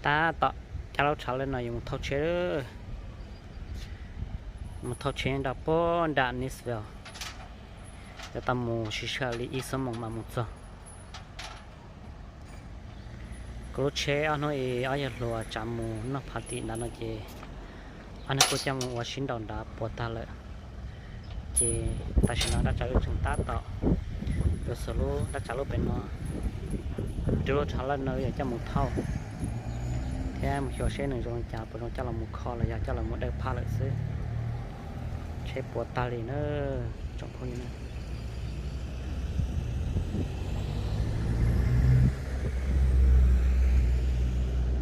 Tab tom cab lub tshav lawm no yuav mus thauj tsheb, mus thauj tsheb nram puag nram Nashville, yuav tau mus siv sij hawm li ib xuab moos mam mus txog. Kuv lub tsheb ob hnub ib ob yawg hluas tsav mus noj phav tim nrad no ces ob hnub kuj coj mus ua sib nraus nrad puas tag lawm. Ces tam sim no dab tsav wb tseem tab tom yuav xuas lub dab tsav lub pem no, rub lub tshav lawm no wb yuav coj mus thauj thiab mus xyuas seb nws zoo li cas, puas zoo coj los mus kho los yog coj los mus dawj phaj lawm xwb. Tsheb puas tag li na, tsoom phooj ywg na.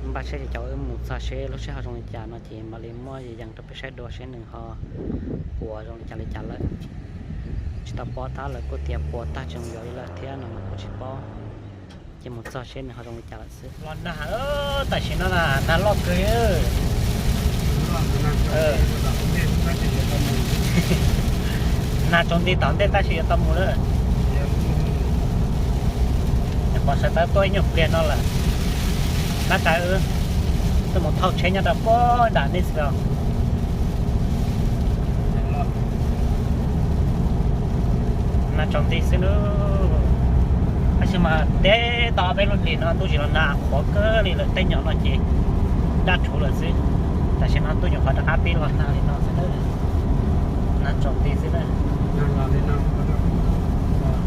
Npaj siab ces caum wb mus txog seb lub sij hawm zoo li cas no ces mam li muab yees rau peb saib dua seb nws ho puas zoo li cas li cas lawm. Tsis tau paub tab lawm, kuj tias puas tag tseem yuav li lawm thiab no mas kuj tsis paub. Ces mus txog seb nws ho zoo li cas lawm xwb. Los nag, tam sim no nag loj kawg. Nag tsaus nti tom ntej tab sis yuav tau mus lawm. Nyuam qhuav sawv tawv tuaj ib nyuag pliag no lawm. Nab tas wb tuaj mus thauj tsheb nyob rau puag nram Nashville. Nag tsaus nti xwb nawb. Tab sis mas teb tau ob peb lub hlis no ntuj tsis los nag qhuav kawg li lawm, tej nyom no ces daj rhuv lawm xwb. Tam sim no ntuj nyuam qhuav rov qab pib los nag li no xwb nawb. Nag tsaus nti xwb nawb.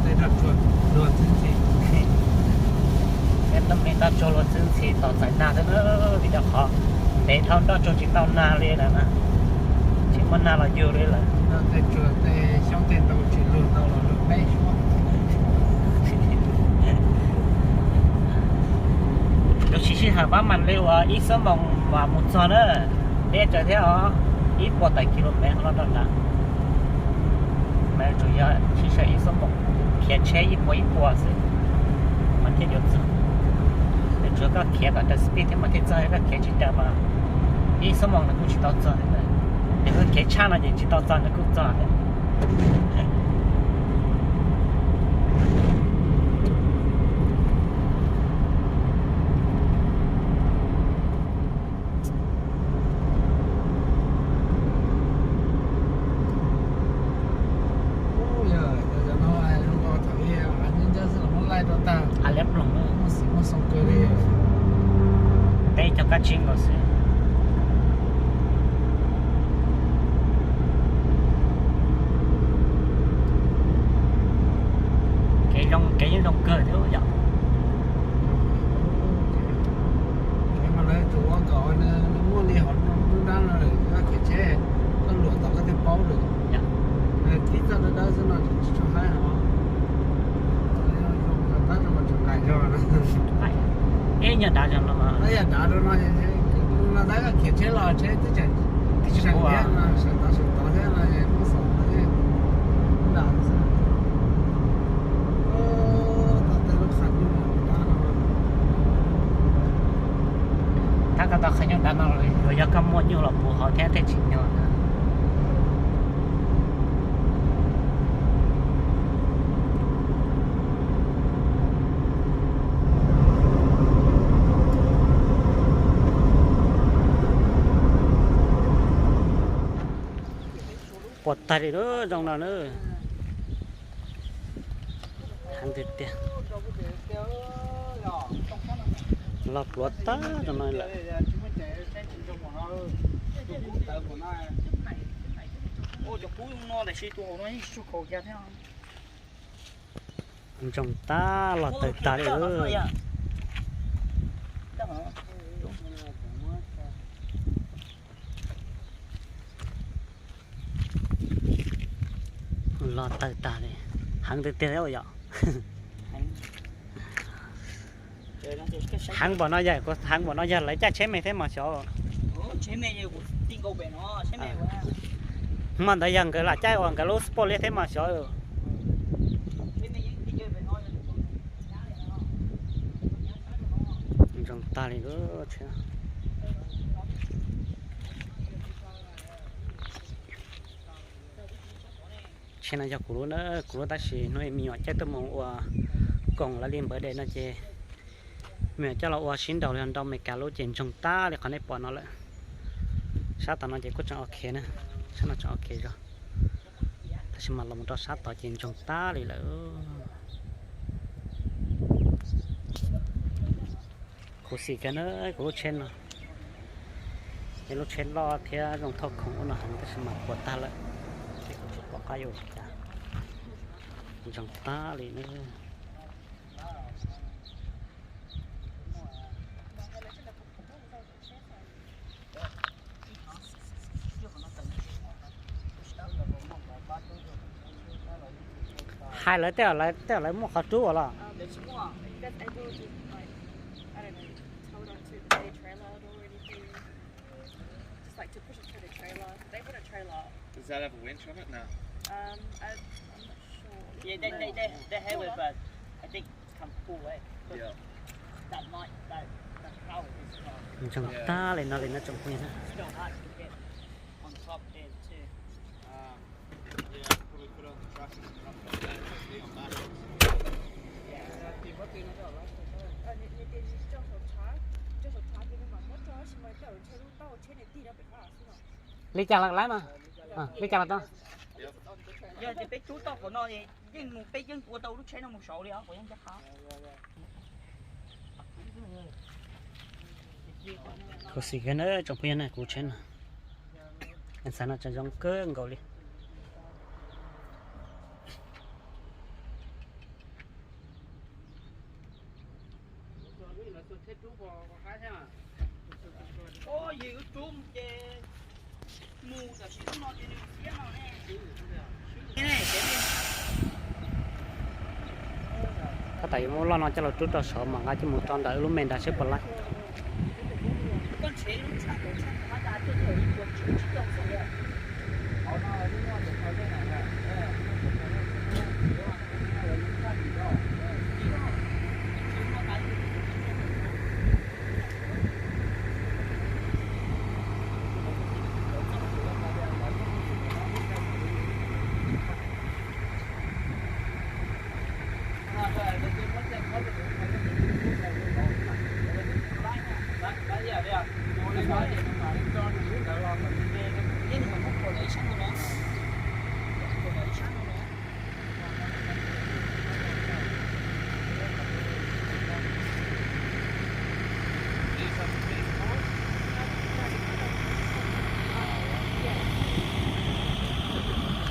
Tej nroj tsuag luag txwv ntxhi tos txais nag xwb nawb, vim rau qhov ntev dhau nroj tsuag tsis tau nag li lawm na. Tsis muaj nag los yug li lawm. Tej tsuag tej xyoob tej ntoo tsis luag tau los luag peb suab. Yuav siv sij hawm pab mam li uas ib xuab moos mas mus txog na. Deb tsawv thiab os, ib puas tawm kilomev los rau nrad. Mas tsuas yog sib sawv ib xuab moos, khiav tsheb ib puas ib puas xwb mas thiaj yuav txog. Tsuav koj khiav kom raws speed thiab mas thiaj txog, koj khiav tsis raws mas ib xuab moos nws kuj tsis tau txog. Ces koj khiav tshaj no ces tsis tau txog nws kuj txog thiab. Av liab ploog, teb cov kab tsib nkaus xwb. Kev zoo, kev yeej zoo kawg thiab yom. Mas lawv tsuas ua kom nws muaj li hom lub nrab no lawm, koj khiav tsheb koj luam tod koj thiaj paub lawm. Tib txoj dawb dawb xwb no tsis tshua haib os. Tab rau mas tseem nqaim zog no. Ib nyuag dav zog no, ib nyuag dav rau no, no tab koj khiav tsheb los tsheb twb tsis sawv thiab, sawv tod sawv tod thiab no muab xaus no thiab. Dav xwb. Tom tej lub qhov nyuj dab no. Tab koj tau qhov nyuj dab no los yog koj muaj nyuj los puv hauv thiab thiaj tsis nyuaj. Puas tag li lub zoo no na. Heev tiag tiag. Los pluav tag rau no lawm. Ntsoog tag, los tawg tag li lawm. Los tawg tag li. Heev tiag tiag yom. Heev npaum no yog, heev npaum no yog lawv caij tsheb me thiab mas xyov. Hmo ntawd yog nkawd lam caij uas nkawd lub sport liab thiab mas xyov. Zoo tag li. Tsheb no yog kuv lub, kuv lub tab sis hnub me nyuam caij tuaj mus ua koom lawv li npawv dej no ces Coj los ua sib nraus li nrau Meskas lub ces ntsoog tag li qhov nej pom no lawm. Sab tom no ces kuj tseem ok na, sab no tseem ok zog. Tab sis mas los mus rau sab tod ces ntsoog tag li lawm. Khuv xim kawg na, kuv lub tsheb no, es lub tsheb loj thiab zoo thauj khoom ub no heev tab sis mas puas tag lawm, ces kuv tsis pom qab yuav ua li cas, ntsoog tag li na. Hais lawv tej, tej lawv muaj qhov rub ua los? Ntsoog tag li no li no tsoom phooj ywg. Li cas los lawm mas, li cas los tau. Yog tias peb rub tau qhov no, yeej mus, peb yeej ua tau lub tsheb no mus saud li os, qhov yeej ncaj qha. Khuv xim kawg na tsoom phooj ywg na, kuv tsheb no, xav no tseem zoo kawg nkaus li. Tab tom yuav muab loj no coj los rub rau saud mam nqa coj mus rau ntawm lub me nrad seb puas laib.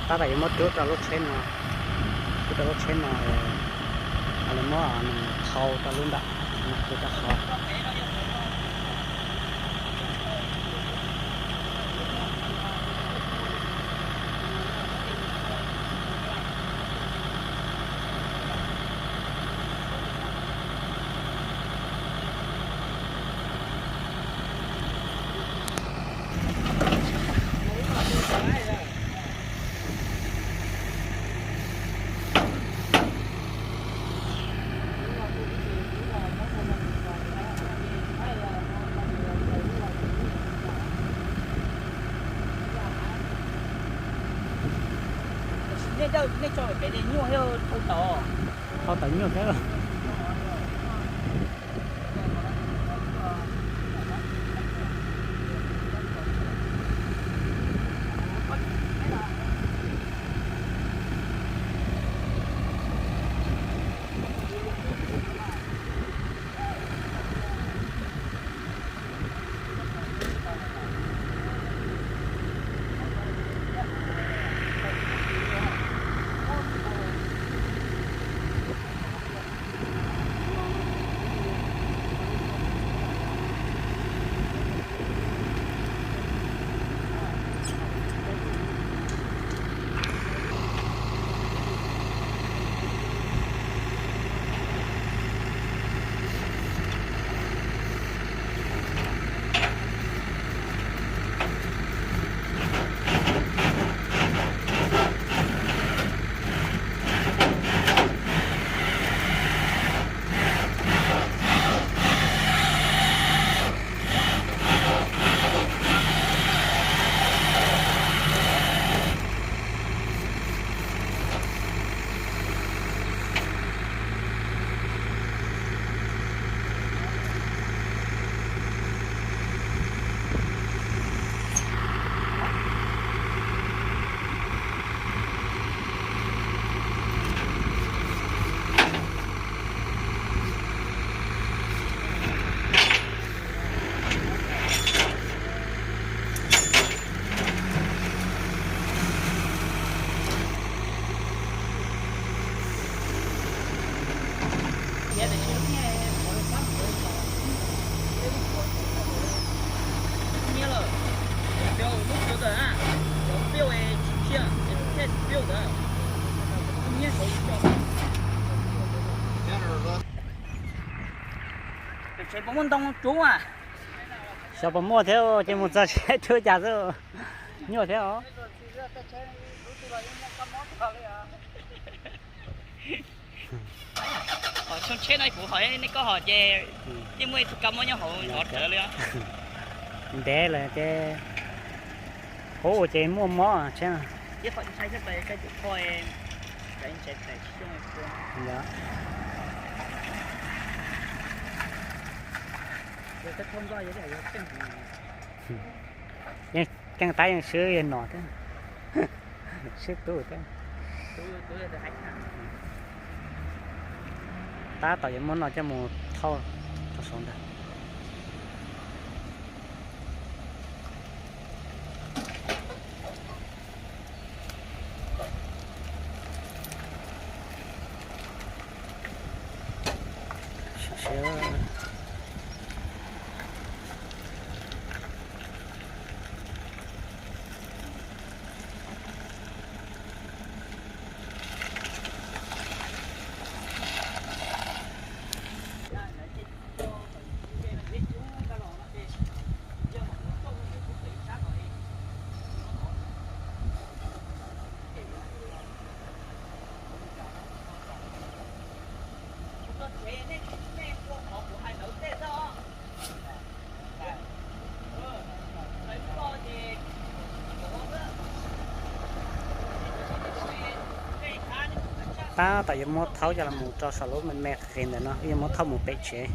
Tab tom yuav muab rub rau lub tsheb no, rub rau lub tsheb no, lawv muab nws thau rau lub ntawm, rub rau qhov. Nej tso pem tej nyuag thiab, thau tawm, thau tawm nyuag thiab. Puas muaj ntoo tsuv a? Xyov puas muaj thiab, ces mus txog tsev tsuv cas xwb. Nyuaj thiab os. Xyoo tsheb no kuv hos nej koj hos ces yeej muaj ib tug kab mob nyob hauv lov rawv li. Ntev lawm ces qub ces muaj mob tsheb. Yeej keej tab yeej swb yog no thiab. Swb tub thiab. Tab tom yuav muab no coj mus thauj rau saum ntawd. Tab tom yuav muab thauj coj los mus rau saum lub me me qis ntawm no, yuav muab thauj mus pem tsev.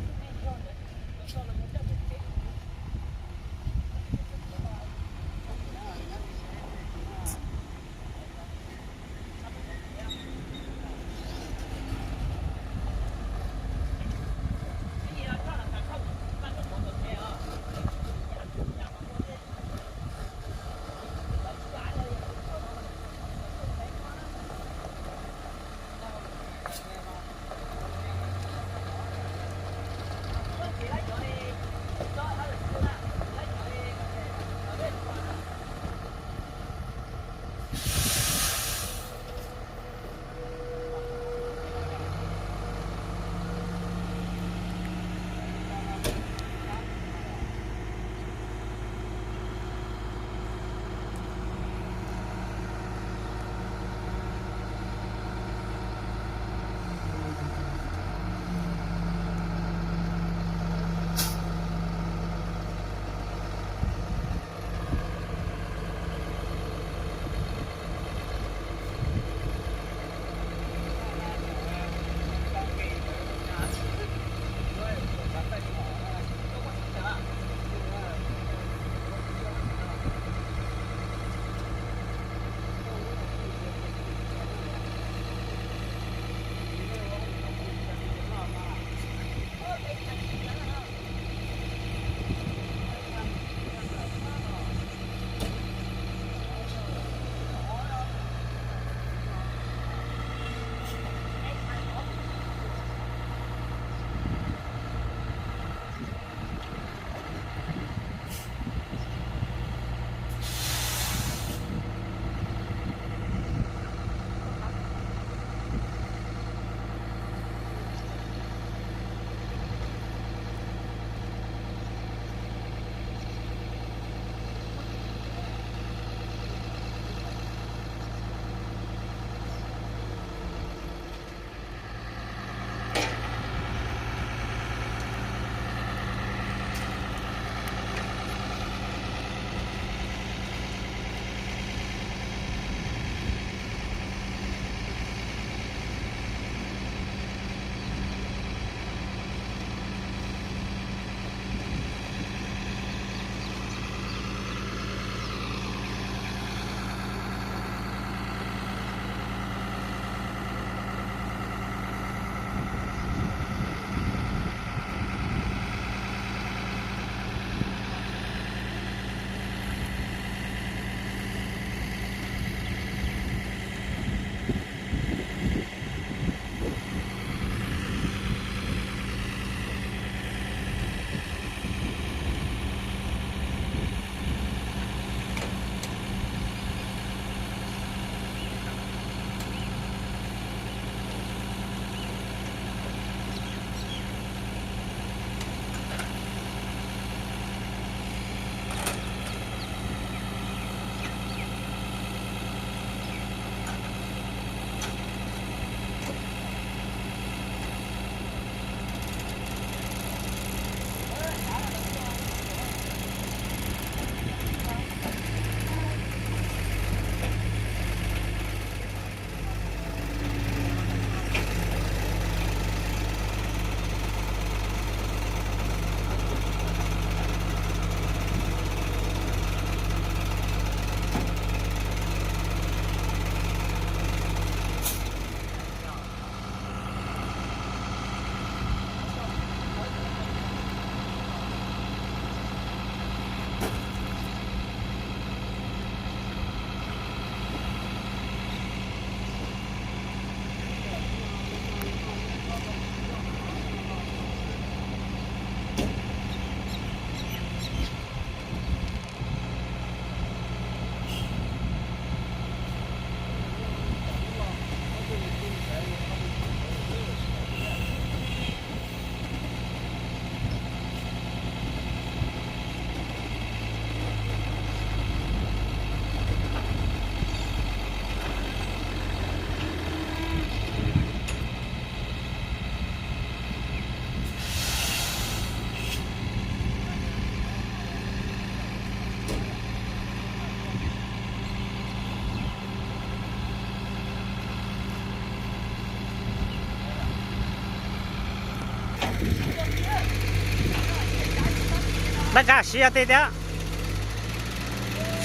Tab tsa siv zog tiag tiag,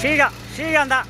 siv zog siv zog ntag.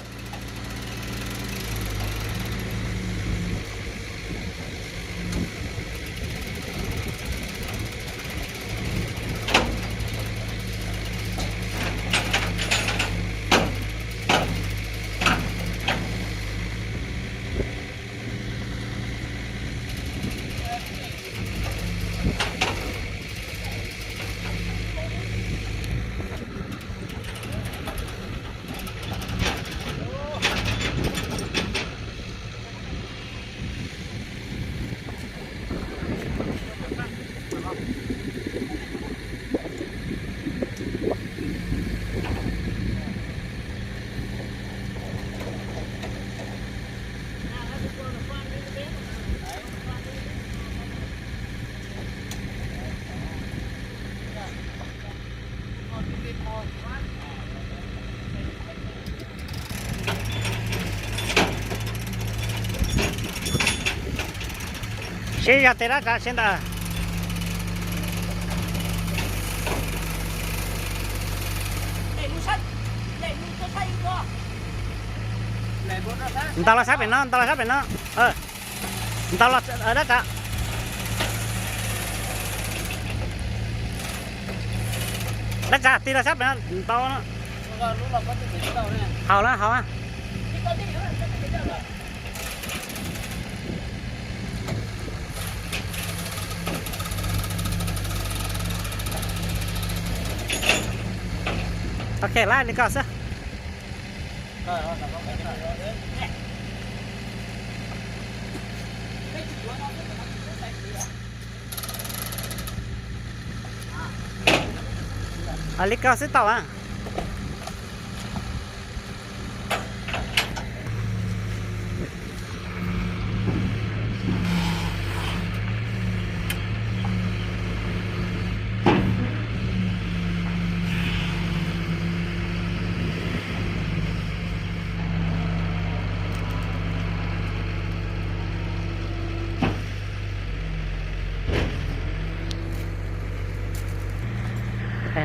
Siv zog tiag tab tsa siv ntawd. Ntaus los sab pem no, ntaus los sab pem no. Ntaus los dab tsa. Dab tsa tig los sab pem no, ntaus. Haus na, haus na. Ok, lab li ko xwb. Li ko xwb tau a.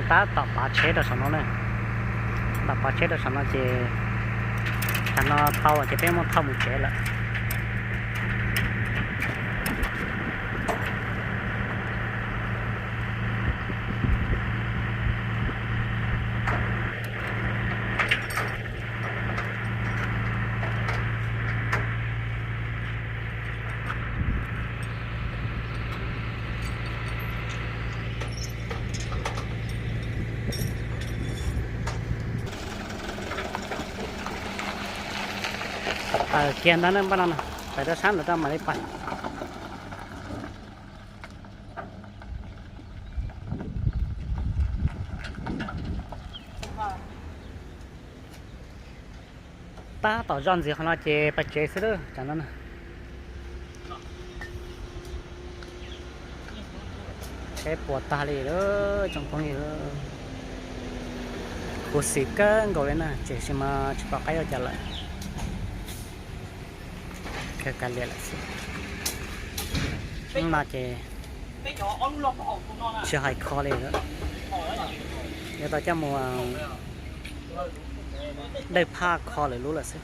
Tab tom pav tsheb rau saum no na. Tom pav tsheb rau saum no ces tam no tau ces peb muab thauj mus tsev lawm. Taws kiag ntag na, npaj no taws rau sab ntawd rau mam li pais. Tab tom zoj ntxiv qhov no ces pais tsev xwb lawm tsam no na. Tsheb puas tag li lawm tsoom phooj ywg. Khuv xim kawg nkaus li na, tiam sis mas tsis pom qab yuav cas lawm. Kawg kiag li lawm xwb. Hnub no ces tsis hais kho li lawm. Yuav tau coj mus dawj phaj kho lwm lub lawm xwb.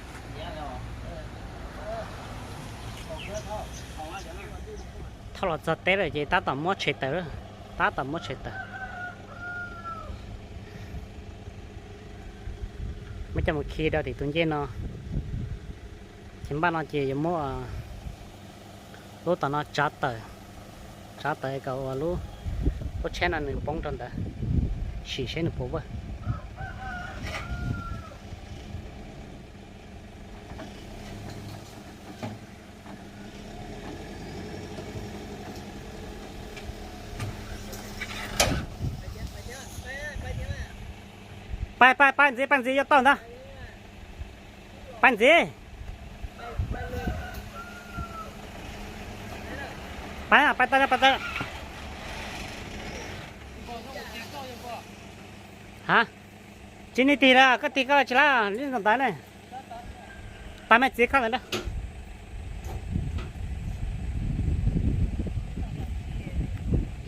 Thauj los txog teb lawm ces tab tom muab tshem taws, tab tom muab tshem taws. Muab coj mus khi rau tim tus ncej no. Ces npaj no ces yuav muab lub tom no tsav taws, tsav taws kom ua lub, lub tsheb no nws poob rau ntawd, sim seb nws puas vwj. Pab, pab, pab ntxiv, pab ntxiv, yuav tau ntag. Pab ntxiv. Pab, pab tau, pab tau. Ha, tsis nej tig lawm, koj tig koj tsis lawm li ntawd ne. Pab me txiv koj ntawd.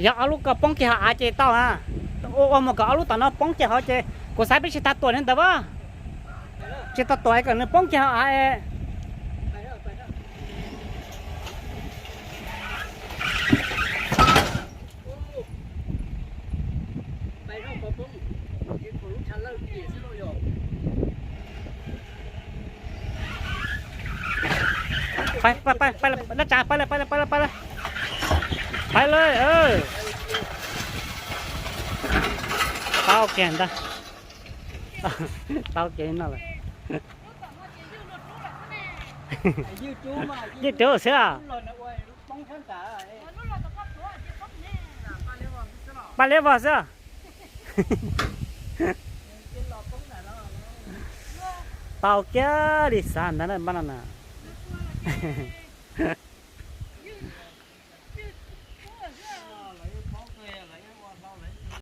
Yog ob lub ko poob kiag hauv av ces tau na. Ua ua mus kom ob lub tom no poob kiag hauv ces kuv xav peb tsis tas tuam li ntawd as. Tsis tas tuam kom nws poob kiag hauv av. Pab tsa, pab lawm, pab lawm, pab lawm, pab lawm. Tau kiag ntag. Tau kiag no lawm. Yeej rub xwb. Pab liab vog xwb. Tau kiag li xav ntag na pab no na.